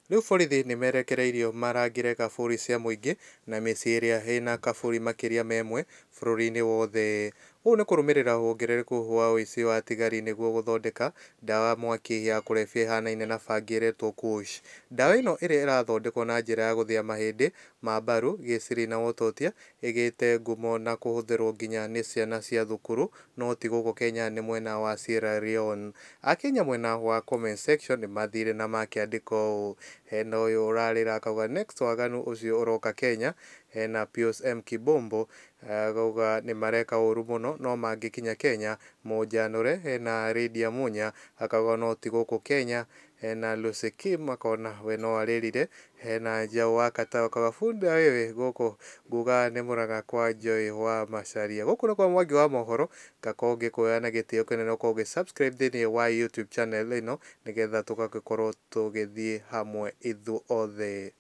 Rĩu borithi nĩmerekereirio marangĩre kaburi cia mũingĩ na mĩciĩ ĩrĩa ĩna kaburi makĩria ma ĩmwe bũrũri-inĩ wothe. Ũũ nĩ kũrũmĩrĩra wongerereku wa ũici wa thigari nĩguo gũthondeka ndawa mwaki ya kũrebia ĩhanaine na bangi ĩretwo Kush. Ndawa ĩno ĩrĩa ĩrathondekwo na njĩra ya gũthĩa mahĩndĩ ma mbaru, gĩcĩrĩ na wototia ĩgĩte ngumo na kũhũthĩrwo nginya nĩ ciana cia thukuru no ti gũkũ Kenya nĩ mwena wa Sierra Leone. Akenya mwena wa comment section nĩmathire na makĩandĩka ũũ, hena ũyũ ũrarĩra akauga next waganu ũcio ũroka Kenya, hena Pius M Kibombo akauga nĩmareka ũru mũno no mangĩkinya Kenya mũnjanũre, hena Lydia Munya akauga no ti gũkũ Kenya, hena Lucy Kim akona we no arĩrire, hena Njaũ wa Katao akauga bunda wewe gũkũ nguga nĩ Mũrang'a kwa Joy wa Macharia. Gũkũ nĩ kwa Mwangi wa mohoro ngakorwo ngĩkuoya na gĩtĩo kĩnene ũkorwo ũgĩ subscribe thĩinĩ wa YouTube channel ĩno nĩgetha tũgagĩkorwo tũgĩthiĩ hamwe ithuothe.